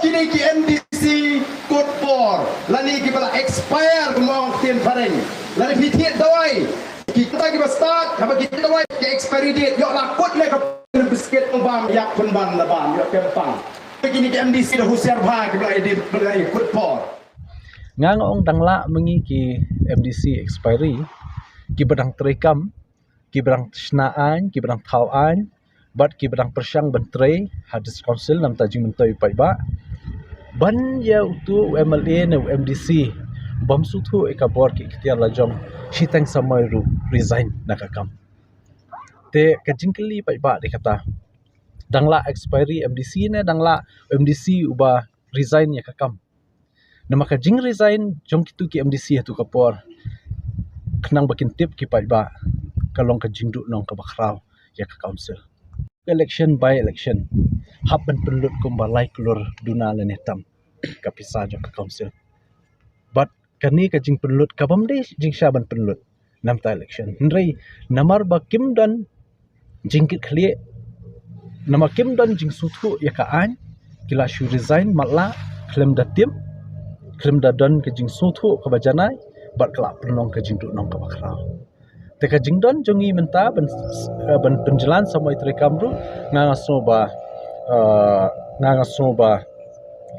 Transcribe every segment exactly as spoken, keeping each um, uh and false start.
Kine ki M D C kut por lane kiba la expire, kumba ong ktien phareng, lane phi thied dawai, kita kiba stad, haba ki thied dawai ka expiry date ïoh la kut ne ka biscuit, bam ïap pynban la bam ïoh kempang. Kine ki M D C da husiar bha kiba la ïadei bad kut por. Nga nga ong dang lah ma ngi ki M D C expiry, kiba dang trei kam, kiba dang shna aiñ, kiba dang thaw aiñ, bad kiba dang pyrshang ban trei ha District Council namar jingmyntoi paidbah, ban ïa uto u M L A ne u M D C bym sngewthuh ïa ka bor ki iktiar la jong, shiteng samoi ruh resign na ka kam. Te ka jingkylli paidbah dei kata, dang lah expiry M D C ne dang lah M D C uba resign ïa ka kam? Namar ka jingresign jong kito ki M D C ha kato ka por, khnang ba kin tip ki paidbah, ka long ka jingduhnong kaba khraw ïa ka council. Election by election, hap ban pynlut kumba lai klur duna lane tam ka pisa jong ka council. Bad kane ka jingpynlut ka bym dei jingshah ban pynlut namar election, hynrei namar ba kim don jingkitkhlieh, namar kim don jingsngewthuh ïa ka aiñ, ki la shu resign matlah khlem da tip, khlem da don ka jingsngewthuh kaba janai, bad ka la pynlong ka jingduhnong kaba khraw. Te ka jingdon jong ngi mynta ban, eh, ban pynjlan samoi trei kam ruh, nga nga sngew ba, eh, nga nga sngew ba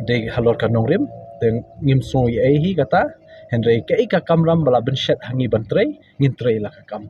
dei halor ka nongrim, te ngim sngew ei ei hi kata, hynrei kaei ka kamram ba la bynshet ha ngi ban trei, ngin trei la ka kam.